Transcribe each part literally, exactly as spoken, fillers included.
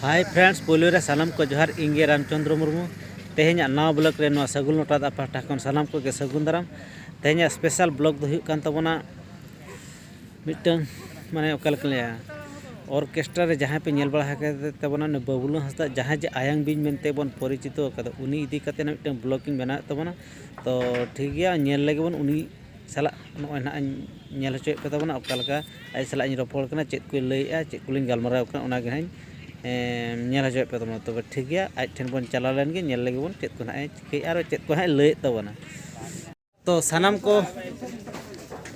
Hi friends, ᱯᱳᱭᱞᱳ ᱨᱮ ᱥᱟᱱᱟᱢ ᱠᱚ ᱡᱚᱦᱟᱨ᱾ ᱤᱧ ᱜᱮ ᱨᱟᱢᱪᱚᱸᱫᱽᱨᱚ ᱢᱩᱨᱢᱩ᱾ ᱛᱮᱦᱮᱧᱟᱜ ᱱᱟᱣᱟ ᱵᱞᱚᱜ ᱨᱮ ᱱᱚᱣᱟ ᱥᱟᱹᱜᱩᱱ ᱞᱚᱴᱟ ᱫᱟᱜ ᱯᱟᱦᱴᱟ ᱠᱷᱚᱱ ᱥᱟᱱᱟᱢ ᱠᱚᱜᱮ ᱥᱟᱹᱜᱩᱱ ᱫᱟᱨᱟᱢ᱾ ᱛᱮᱦᱮᱧᱟᱜ ᱥᱯᱮᱥᱟᱞ ᱵᱞᱚᱜ ᱫᱚ ᱦᱩᱭᱩᱜ ᱠᱟᱱ ᱛᱟᱵᱚᱱᱟ ᱢᱤᱫᱴᱟᱝ, ᱢᱟᱱᱮ, ᱚᱠᱟ ᱞᱮᱠᱟᱧ ᱞᱟᱹᱭᱟ, ᱚᱨᱠᱮᱥᱴᱨᱟ ᱨᱮ ᱡᱟᱦᱟᱸᱭ ᱯᱮ ᱧᱮᱞ ᱵᱟᱲᱟ ᱟᱠᱟᱫᱮ ᱛᱟᱵᱚᱱᱟ, ᱩᱱᱤ ᱵᱟᱹᱵᱞᱩ ᱦᱟᱸᱥᱫᱟ, ᱡᱟᱦᱟᱸᱭ ᱡᱮ ᱟᱭᱟᱝ ᱵᱤᱧ ᱢᱮᱱᱛᱮ ᱵᱚᱱ ᱯᱚᱨᱤᱪᱤᱛᱚ ᱟᱠᱟᱫᱟ, ᱩᱱᱤ ᱤᱫᱤ ᱠᱟᱛᱮ ᱢᱤᱫᱴᱟᱝ ᱵᱞᱚᱜ ᱤᱧ ᱵᱮᱱᱟᱣᱮᱫ ᱛᱟᱵᱚᱱᱟ᱾ ᱛᱚ ᱴᱷᱤᱠ ᱜᱮᱭᱟ, ᱧᱮᱞ ᱞᱮᱜᱮ ᱵᱚᱱ ᱩᱱᱤ ᱥᱟᱞᱟᱜ᱾ ᱱᱚᱜᱼᱚᱭ ᱱᱟᱦᱟᱜ ᱤᱧ ᱧᱮᱞ ᱦᱚᱪᱚᱭᱮᱫ ᱯᱮ ᱛᱟᱵᱚᱱᱟ ᱚᱠᱟ ᱞᱮᱠᱟ ᱟᱡ ᱥᱟᱞᱟᱜ ᱤᱧ ᱨᱚᱯᱚᱲ ᱠᱟᱱᱟ, ᱪᱮᱫ ᱠᱚᱭ ᱞᱟᱹᱭᱮᱫᱼᱟ, ᱪᱮᱫ ᱠᱚᱞᱤᱧ ᱜᱟᱞᱢᱟᱨᱟᱣ ᱠᱟᱱᱟ, ᱚᱱᱟ ᱜᱮ ᱱᱟᱦᱟᱜ ᱤᱧ, ᱮᱸ, ᱧᱮᱞ ᱦᱚᱪᱚᱭᱮᱫ ᱯᱮ ᱛᱟᱵᱚᱱᱟ᱾ ᱛᱚᱵᱮ ᱴᱷᱤᱠ ᱜᱮᱭᱟ, ᱟᱡ ᱴᱷᱮᱱ ᱵᱚᱱ ᱪᱟᱞᱟᱣ ᱞᱮᱱ ᱜᱮ, ᱧᱮᱞ ᱞᱮᱜᱮ ᱵᱚᱱ ᱪᱮᱫ ᱠᱚ ᱱᱟᱦᱟᱜ ᱮ ᱪᱤᱠᱟᱹᱭᱮᱫᱼᱟ ᱟᱨ ᱪᱮᱫ ᱠᱚ ᱱᱟᱦᱟᱜ ᱮ ᱞᱟᱹᱭᱮᱫ ᱛᱟᱵᱚᱱᱟ᱾ ᱛᱚ ᱥᱟᱱᱟᱢ ᱠᱚ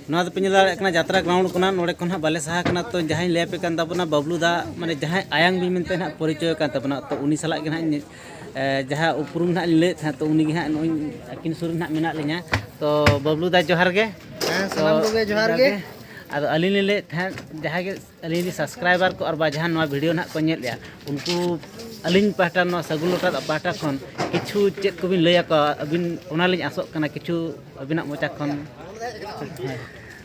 ᱱᱚᱣᱟ ᱫᱚᱯᱮ ᱧᱮᱞ ᱫᱟᱲᱮᱭᱟᱜ ᱠᱟᱱᱟ ᱡᱟᱛᱨᱟ ᱜᱨᱟᱣᱩᱱᱰ ᱠᱷᱚᱱᱟᱜ, ᱱᱚᱰᱮ ᱠᱷᱚᱱ ᱦᱟᱸᱜ ᱵᱟᱞᱮ ᱥᱟᱦᱟ ᱠᱟᱱᱟ᱾ ᱛᱚ ᱡᱟᱦᱟᱸᱧ ᱞᱟᱹᱭ ᱟᱯᱮ ᱠᱟᱱ ᱛᱟᱵᱚᱱᱟ, ᱵᱟᱹᱵᱞᱩ ᱫᱟ, ᱢᱟᱱᱮ ᱡᱟᱦᱟᱸᱭ ᱟᱭᱟᱝ ᱵᱤᱧ ᱢᱮᱱᱛᱮ ᱱᱟᱦᱟᱜ ᱯᱚᱨᱤᱪᱚᱭ ᱠᱟᱱ ᱛᱟᱵᱚᱱᱟ, ᱛᱚ ᱩᱱᱤ ᱥᱟᱞᱟᱜ ᱜᱮ ᱱᱟᱦᱟᱜ ᱤᱧ, ᱮ, ᱡᱟᱦᱟᱸ ᱩᱯᱨᱩᱢ ᱱᱟᱦᱟᱜ ᱤᱧ ᱞᱟᱹᱭᱮᱫ ᱛᱟᱦᱮᱸᱫ, ᱛᱚ ᱩᱱᱤ ᱜᱮ ᱦᱟᱸᱜ ᱱᱚᱜᱼᱚᱭ ᱟᱹᱠᱤᱱ ᱥᱩᱨ ᱨᱮ ᱱᱟᱦᱟᱜ ᱢᱮᱱᱟᱜ ᱞᱤᱧᱟ᱾ ᱛᱚ ᱵᱟᱹᱵᱞᱩ ᱫᱟ, ᱡᱚᱦᱟᱨ ᱜᱮ᱾ ᱦᱮᱸ, ᱥᱟᱱᱟᱢ ᱛᱚ ᱠᱚᱜᱮ ᱡᱚᱦᱟᱨ ᱜᱮ᱾ ᱟᱫᱚ ᱟᱹᱞᱤᱧ ᱞᱤᱧ ᱞᱟᱹᱭᱮᱫ ᱛᱟᱦᱮᱸᱫ, ᱡᱟᱦᱟᱸᱭ ᱜᱮ ᱟᱹᱞᱤᱧ ᱨᱮᱱ ᱥᱟᱵᱥᱠᱨᱟᱭᱵᱟᱨ ᱠᱚ ᱟᱨ ᱵᱟ ᱡᱟᱦᱟᱸ ᱱᱚᱣᱟ ᱵᱷᱤᱰᱤᱭᱳ ᱱᱟᱦᱟᱜ ᱠᱚ ᱧᱮᱞᱮᱫᱼᱟ, ᱩᱱᱠᱩ ᱟᱹᱞᱤᱧ ᱯᱟᱦᱴᱟ, ᱱᱚᱣᱟ ᱥᱟᱹᱜᱩᱱ ᱞᱚᱴᱟ ᱫᱟᱜ ᱯᱟᱦᱴᱟ ᱠᱷᱚᱱ ᱠᱤᱪᱷᱩ ᱪᱮᱫ ᱠᱚᱵᱤᱱ ᱞᱟᱹᱭ ᱟᱠᱚᱣᱟ ᱟᱹᱵᱤᱱ, ᱚᱱᱟᱞᱤᱧ ᱟᱥᱚᱜ ᱠᱟᱱᱟ ᱠᱤᱪᱷᱩ ᱟᱹᱵᱤᱱᱟᱜ ᱢᱚᱪᱟ ᱠᱷᱚᱱ᱾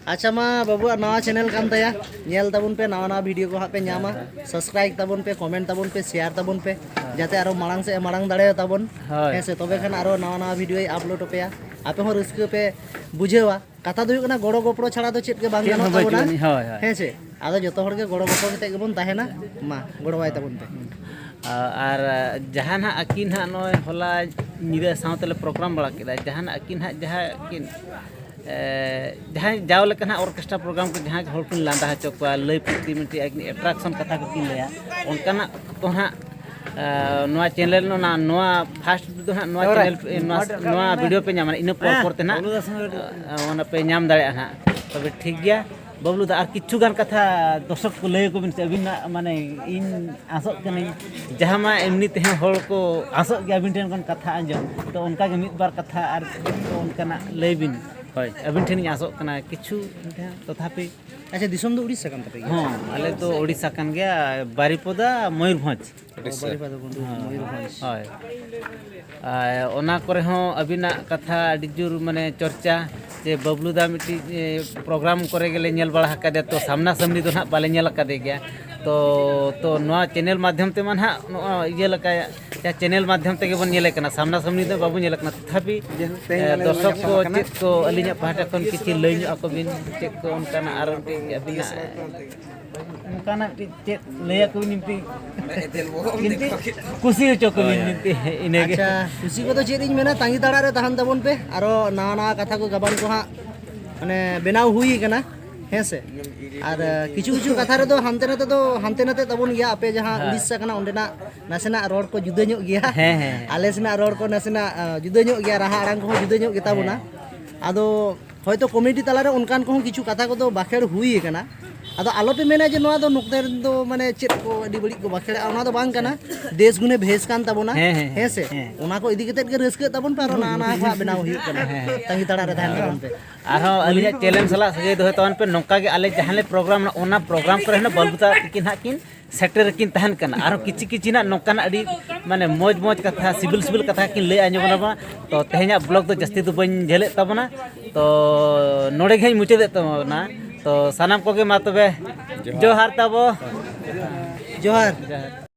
ᱟᱪᱪᱷᱟ, ᱢᱟ ᱵᱟᱹᱵᱩᱣᱟᱜ ᱱᱟᱣᱟ ᱪᱮᱱᱮᱞ ᱠᱟᱱ ᱛᱟᱭᱟ, ᱧᱮᱞ ᱛᱟᱵᱚᱱ ᱯᱮ, ᱱᱟᱣᱟ ᱱᱟᱣᱟ ᱵᱷᱤᱰᱤᱭᱳ ᱠᱚ ᱦᱟᱸᱜ ᱯᱮ ᱧᱟᱢᱟ᱾ ᱥᱟᱵᱥᱠᱨᱟᱭᱤᱵ ᱛᱟᱵᱚᱱ ᱯᱮ, ᱠᱚᱢᱮᱱᱴ ᱛᱟᱵᱚᱱ ᱯᱮ, ᱥᱮᱭᱟᱨ ᱛᱟᱵᱚᱱ ᱯᱮ, ᱡᱟᱛᱮ ᱟᱨᱚ ᱢᱟᱲᱟᱝ ᱥᱮᱫ ᱮ ᱢᱟᱲᱟᱝ ᱫᱟᱲᱮᱭᱟᱛᱟᱵᱚᱱ᱾ ᱦᱳᱭ᱾ ᱦᱮᱸ ᱥᱮ, ᱛᱚᱵᱮ ᱠᱷᱟᱱ ᱟᱨᱚ ᱱᱟᱣᱟ ᱱᱟᱣᱟ ᱵᱷᱤᱰᱤᱭᱳᱭ ᱟᱯᱞᱳᱰ ᱟᱯᱮᱭᱟ, ᱟᱯᱮ ᱦᱚᱸ ᱨᱟᱹᱥᱠᱟᱹ ᱯᱮ ᱵᱩᱡᱷᱟᱹᱣᱟ᱾ ᱠᱟᱛᱷᱟ ᱫᱚ ᱦᱩᱭᱩᱜ ᱠᱟᱱᱟ, ᱜᱚᱲᱚ ᱜᱚᱯᱚᱲᱚ ᱪᱷᱟᱲᱟ ᱫᱚ ᱪᱮᱫ ᱜᱮ ᱵᱟᱝ ᱪᱮᱫ ᱜᱟᱱᱚᱜ ᱦᱚᱸ ᱵᱟᱹᱪᱩᱜ ᱛᱟᱵᱚᱱᱟ᱾ ᱟᱹᱱᱤᱡ, ᱦᱳᱭ, ᱦᱳᱭ᱾ ᱦᱮᱸ ᱥᱮ, ᱟᱫᱚ ᱡᱚᱛᱚ ᱦᱚᱲ ᱜᱮ ᱜᱚᱲᱚ ᱜᱚᱯᱚᱲᱚ ᱠᱟᱛᱮ ᱜᱮᱵᱚᱱ ᱛᱟᱦᱮᱱᱟ᱾ ᱢᱟ ᱜᱚᱲᱚᱣᱟᱭ ᱛᱟᱵᱚᱱ ᱯᱮ᱾ ᱟᱨ ᱡᱟᱦᱟᱸ ᱱᱟᱦᱟᱜ ᱟᱹᱠᱤᱱ ᱦᱟᱸᱜ ᱱᱚᱜᱼᱚᱭ ᱦᱚᱞᱟ ᱧᱤᱫᱟᱹ ᱥᱟᱶᱛᱮᱞᱮ ᱯᱨᱳᱜᱨᱟᱢ ᱵᱟᱲᱟ ᱠᱮᱫᱟ, ᱡᱟᱦᱟᱸ ᱱᱟᱦᱟᱜ ᱟᱹᱠᱤᱱ ᱦᱟᱸᱜ ᱡᱟᱦᱟᱸ ᱟᱹᱠᱤᱱ, ᱮ, ᱡᱟᱦᱟᱸᱭ ᱡᱟᱣ ᱞᱮᱠᱟ ᱱᱟᱦᱟᱜ ᱚᱨᱠᱮᱥᱴᱨᱟ ᱯᱨᱳᱜᱨᱟᱢ ᱠᱚ ᱡᱟᱦᱟᱸ ᱦᱚᱲ ᱠᱤᱱ ᱞᱟᱸᱫᱟ ᱦᱚᱪᱚ ᱠᱚᱣᱟ, ᱞᱟᱹᱭ ᱯᱷᱩᱨᱛᱤ ᱢᱤᱫᱴᱤᱡ ᱟᱹᱠᱤᱱ ᱮᱴᱨᱟᱠᱥᱚᱱ ᱠᱟᱛᱷᱟ ᱠᱚᱠᱤᱱ ᱞᱟᱹᱭᱟ, ᱚᱱᱠᱟᱱᱟᱜ ᱠᱚ ᱦᱟᱸᱜ, ᱮ, ᱱᱚᱣᱟ ᱪᱮᱱᱮᱞ, ᱱᱚᱣᱟ, ᱱᱚᱣᱟ ᱯᱷᱟᱥᱴ ᱫᱚ ᱦᱟᱸᱜ ᱱᱚᱣᱟ ᱪᱮᱱᱮᱞ, ᱱᱚᱣᱟ, ᱱᱚᱣᱟ ᱵᱷᱤᱰᱤᱭᱳ ᱯᱮ ᱧᱟᱢᱟ, ᱤᱱᱟᱹ ᱯᱚᱨ ᱯᱚᱨ ᱛᱮ ᱱᱟᱦᱟᱜ, ᱮ, ᱚᱱᱟ ᱯᱮ ᱧᱟᱢ ᱫᱟᱲᱮᱭᱟᱜᱼᱟ ᱱᱟᱦᱟᱜ᱾ ᱛᱚᱵᱮ ᱴᱷᱤᱠ ᱜᱮᱭᱟ᱾ ᱵᱟᱹᱵᱞᱩ ᱫᱟ, ᱟᱨ ᱠᱤᱪᱷᱩ ᱜᱟᱱ ᱠᱟᱛᱷᱟ ᱫᱚᱨᱥᱚᱠ ᱠᱚ ᱞᱟᱹᱭ ᱟᱠᱚ ᱵᱤᱱ ᱥᱮ, ᱟᱹᱵᱤᱱᱟᱜ, ᱢᱟᱱᱮ, ᱤᱧ ᱟᱥᱚᱜ ᱠᱟᱹᱱᱟᱹᱧ, ᱡᱟᱦᱟᱸ ᱢᱟ ᱮᱢᱱᱤ ᱛᱮᱦᱚᱸ ᱦᱚᱲ ᱠᱚ ᱟᱥᱚᱜ ᱜᱮᱭᱟ ᱟᱹᱵᱤᱱ ᱴᱷᱮᱱ ᱠᱷᱚᱱ ᱠᱟᱛᱷᱟ ᱟᱸᱡᱚᱢ, ᱛᱚ ᱚᱱᱠᱟ ᱜᱮ ᱢᱤᱫ ᱵᱟᱨ ᱠᱟᱛᱷᱟ ᱟᱨ ᱚᱱᱠᱟᱱᱟᱜ ᱞᱟᱹᱭ ᱵᱤᱱ᱾ ᱦᱳᱭ᱾ ᱟᱹᱵᱤᱱ ᱴᱷᱮᱱᱤᱧ ᱟᱥᱚᱜ ᱠᱟᱱᱟ ᱠᱤᱪᱷᱩ, ᱛᱚᱛᱷᱟᱯᱤ᱾ ᱟᱪᱪᱷᱟ, ᱫᱤᱥᱚᱢ ᱫᱚ ᱩᱲᱤᱥᱥᱟ ᱠᱟᱱ ᱛᱟᱯᱮ ᱜᱮᱭᱟ? ᱦᱚᱸ, ᱟᱞᱮ ᱫᱚ ᱳᱰᱤᱥᱟ ᱠᱟᱱ ᱜᱮᱭᱟ, ᱵᱟᱨᱤᱯᱚᱫᱟ, ᱢᱚᱭᱩᱨᱵᱷᱚᱸᱡᱽ᱾ ᱚ, ᱩᱲᱤᱥᱥᱟ᱾ ᱵᱟᱨᱤᱯᱟᱫᱟ, ᱦᱳᱭ᱾ ᱢᱚᱭᱩᱨᱵᱷᱚᱸᱡᱽ᱾ ᱦᱳᱭ᱾ ᱟᱨ ᱚᱱᱟ ᱠᱚᱨᱮ ᱦᱚᱸ ᱟᱹᱵᱤᱱᱟᱜ ᱠᱟᱛᱷᱟ ᱟᱹᱰᱤ ᱡᱳᱨ, ᱢᱟᱱᱮ, ᱪᱚᱨᱪᱟ, ᱡᱮ ᱵᱟᱹᱵᱞᱩ ᱫᱟ ᱢᱤᱫᱴᱤᱡ, ᱮ, ᱯᱨᱳᱜᱨᱟᱢ ᱠᱚᱨᱮ ᱜᱮᱞᱮ ᱧᱮᱞ ᱵᱟᱲᱟ ᱟᱠᱟᱫᱮᱭᱟ, ᱛᱚ ᱥᱟᱢᱱᱟ ᱥᱟᱢᱱᱤ ᱫᱚ ᱱᱟᱦᱟᱜ ᱵᱟᱞᱮ ᱧᱮᱞ ᱟᱠᱟᱫᱮ ᱜᱮᱭᱟ᱾ ᱛᱚ ᱛᱚ ᱱᱚᱣᱟ ᱪᱮᱱᱮᱞ ᱢᱟᱫᱽᱫᱷᱚᱢ ᱛᱮᱢᱟ ᱱᱟᱦᱟᱜ ᱱᱚᱜᱼᱚᱭ ᱤᱭᱟᱹ ᱞᱮᱠᱟ ᱪᱮᱱᱮᱞ ᱢᱟᱫᱽᱫᱷᱚᱢ ᱛᱮᱜᱮ ᱵᱚᱱ ᱧᱮᱞᱮ ᱠᱟᱱᱟ, ᱥᱟᱢᱱᱟ ᱥᱟᱢᱱᱤ ᱫᱚ ᱵᱟᱵᱚᱱ ᱧᱮᱞᱮ ᱠᱟᱱᱟ᱾ ᱛᱚᱛᱷᱟᱯᱤ ᱡᱮ ᱛᱮᱦᱮᱧ ᱮ, ᱟᱞᱮ ᱞᱮ ᱫᱚᱨᱥᱚᱠ ᱧᱟᱯᱟᱢ ᱠᱚ ᱟᱠᱟᱱᱟ᱾ ᱪᱮᱫ ᱠᱚ ᱟᱹᱞᱤᱧᱟᱜ ᱯᱟᱦᱴᱟ ᱠᱷᱚᱱ ᱠᱤᱪᱷᱩ ᱞᱟᱹᱭ ᱧᱚᱜ ᱟᱠᱚ ᱵᱤᱱ, ᱪᱮᱫ ᱠᱚ ᱚᱱᱠᱟᱱᱟᱜ ᱟᱨ ᱢᱤᱫᱴᱤᱡ ᱟᱹᱵᱤᱱᱟᱜ ᱚᱱᱠᱟᱱᱟᱜ ᱢᱤᱫᱴᱤᱡ ᱪᱮᱫ ᱞᱟᱹᱭ ᱟᱠᱚ ᱵᱤᱱ ᱢᱤᱫᱴᱤᱡ, ᱢᱤᱫᱴᱤᱡ ᱠᱩᱥᱤ ᱦᱚᱪᱚ ᱠᱚ ᱵᱤᱱ ᱦᱳᱭ᱾ ᱢᱤᱫᱴᱤᱡ, ᱤᱱᱟᱹᱜᱮ᱾ ᱟᱪᱪᱷᱟ, ᱠᱩᱥᱤ ᱠᱚᱫᱚ ᱪᱮᱫ ᱤᱧ ᱢᱮᱱᱟ, ᱛᱟᱺᱜᱤ ᱛᱟᱲᱟᱜ ᱨᱮ ᱛᱟᱦᱮᱱ ᱛᱟᱵᱚᱱ ᱯᱮ᱾ ᱟᱨᱚ ᱱᱟᱣᱟ ᱱᱟᱣᱟ ᱠᱟᱛᱷᱟ ᱠᱚ ᱜᱟᱵᱟᱱ ᱠᱚ ᱦᱟᱸᱜ ᱢᱟᱱᱮ ᱵᱮᱱᱟᱣ ᱦᱩᱭ ᱠᱟᱱᱟ, ᱦᱮᱸ ᱥᱮ᱾ ᱟᱨ ᱠᱤᱪᱷᱩ ᱠᱤᱪᱷᱩ ᱠᱟᱛᱷᱟ ᱨᱮᱫᱚ ᱦᱟᱱᱛᱮ ᱱᱟᱛᱮ ᱫᱚ ᱦᱟᱱᱛᱮ ᱱᱟᱛᱮ ᱛᱟᱵᱚᱱ ᱜᱮᱭᱟ᱾ ᱟᱯᱮ ᱡᱟᱦᱟᱸ ᱦᱮᱸ᱾ ᱩᱲᱤᱥᱥᱟ ᱠᱟᱱᱟ, ᱚᱸᱰᱮᱱᱟᱜ ᱱᱟᱥᱮᱱᱟᱜ ᱨᱚᱲ ᱠᱚ ᱡᱩᱫᱟᱹ ᱧᱚᱜ ᱜᱮᱭᱟ᱾ ᱦᱮᱸ, ᱦᱮᱸ᱾ ᱟᱞᱮ ᱥᱮᱱᱟᱜ ᱨᱚᱲ ᱠᱚ ᱱᱟᱥᱮᱱᱟᱜ ᱟ, ᱡᱩᱫᱟᱹ ᱧᱚᱜ ᱜᱮᱭᱟ, ᱨᱟᱦᱟ ᱟᱲᱟᱝ ᱠᱚᱦᱚᱸ ᱡᱩᱫᱟᱹ ᱧᱚᱜ ᱜᱮᱛᱟ ᱵᱚᱱᱟ᱾ ᱦᱮᱸ᱾ ᱟᱫᱚ ᱦᱚᱭᱛᱳ ᱠᱚᱢᱮᱰᱤ ᱛᱟᱞᱟᱨᱮ ᱚᱱᱠᱟᱱ ᱠᱚᱦᱚᱸ ᱠᱤᱪᱷᱩ ᱠᱟᱛᱷᱟ ᱠᱚᱫᱚ ᱵᱟᱠᱷᱮᱲ ᱦᱩᱭ ᱟᱠᱟᱱᱟ᱾ ᱟᱫᱚ ᱟᱞᱚᱯᱮ ᱢᱮᱱᱟ ᱡᱮ ᱱᱚᱣᱟ ᱫᱚ ᱱᱚᱛᱮ ᱨᱮᱱ ᱫᱚ ᱢᱟᱱᱮ ᱪᱮᱫ ᱠᱚ ᱟᱹᱰᱤ ᱵᱟᱹᱲᱤᱡ ᱠᱚ ᱵᱟᱠᱷᱮᱲᱟ, ᱚᱱᱟ ᱫᱚ ᱵᱟᱝ ᱠᱟᱱᱟ᱾ ᱫᱮᱥ ᱜᱩᱱᱮ ᱵᱷᱮᱥ ᱠᱟᱱ ᱛᱟᱵᱚᱱᱟ, ᱦᱮᱸ, ᱦᱮᱸ, ᱦᱮᱸ ᱥᱮ? ᱦᱮᱸ᱾ ᱚᱱᱟ ᱠᱚ ᱤᱫᱤ ᱠᱟᱛᱮᱫ ᱜᱮ ᱨᱟᱹᱥᱠᱟᱹᱜ ᱛᱟᱵᱚᱱ ᱯᱮ, ᱟᱨᱚ ᱱᱟᱣᱟ ᱱᱟᱣᱟ ᱠᱚ ᱦᱟᱸᱜ ᱵᱮᱱᱟᱣ ᱦᱩᱭᱩᱜ ᱠᱟᱱᱟ᱾ ᱦᱮᱸ᱾ ᱛᱟᱺᱜᱤ ᱛᱟᱲᱟᱜ ᱨᱮ ᱛᱟᱦᱮᱱ ᱛᱟᱵᱚᱱ ᱯᱮ᱾ ᱟᱨᱦᱚᱸ ᱟᱹᱞᱤᱧᱟᱜ ᱪᱮᱞᱮᱧᱡᱽ ᱥᱟᱞᱟᱜ ᱥᱟᱹᱜᱟᱹᱭ ᱫᱚᱦᱚᱭ ᱛᱟᱵᱚᱱ ᱯᱮ, ᱱᱚᱝᱠᱟ ᱜᱮ ᱟᱞᱮ ᱡᱟᱦᱟᱸ ᱞᱮ ᱯᱨᱳᱜᱨᱟᱢ, ᱚᱱᱟ ᱯᱨᱳᱜᱨᱟᱢ ᱠᱚᱨᱮ ᱦᱚᱸ ᱵᱟᱹᱵᱩ ᱛᱟᱹᱠᱤᱱ ᱦᱟᱸᱜ ᱠᱤᱱ ᱥᱮᱴᱮᱨ ᱨᱮᱠᱤᱱ ᱛᱟᱦᱮᱱ ᱠᱟᱱᱟ᱾ ᱟᱨᱦᱚᱸ ᱠᱤᱪᱷᱩ ᱠᱤᱪᱷᱩ ᱱᱟᱜ ᱱᱚᱝᱠᱟᱱᱟᱜ ᱟᱹᱰᱤ ᱢᱟᱱᱮ ᱢᱚᱡᱽ ᱢᱚᱡᱽ ᱠᱟᱛᱷᱟ, ᱥᱤᱵᱤᱞ ᱥᱤᱵᱤᱞ ᱠᱟᱛᱷᱟ ᱠᱤᱱ ᱞᱟᱹᱭ ᱟᱸᱡᱚᱢ ᱟᱵᱚᱱᱟ᱾ ᱛᱚ ᱛᱮᱦᱮᱧᱟᱜ ᱵᱞᱚᱜ ᱫᱚ ᱡᱟᱹᱥᱛᱤ ᱫᱚ ᱵᱟᱹᱧ ᱡᱷᱟᱹᱞᱮᱫ ᱛᱟᱵᱚᱱᱟ᱾ ᱛᱚ ᱱᱚᱰᱮ ᱜᱮ ᱦᱟᱸᱜ ᱤᱧ ᱢᱩᱪᱟᱹᱫᱮᱫ ᱛᱟᱵᱚᱱᱟ᱾ ᱛᱚ ᱥᱟᱱᱟᱢ ᱠᱚᱜᱮ ᱢᱟ ᱛᱚᱵᱮ ᱡᱚᱦᱟᱨ᱾ ᱡᱚᱦᱟᱨ ᱛᱟᱵᱚ᱾ ᱡᱚᱦᱟᱨ᱾ ᱡᱚᱦᱟᱨ᱾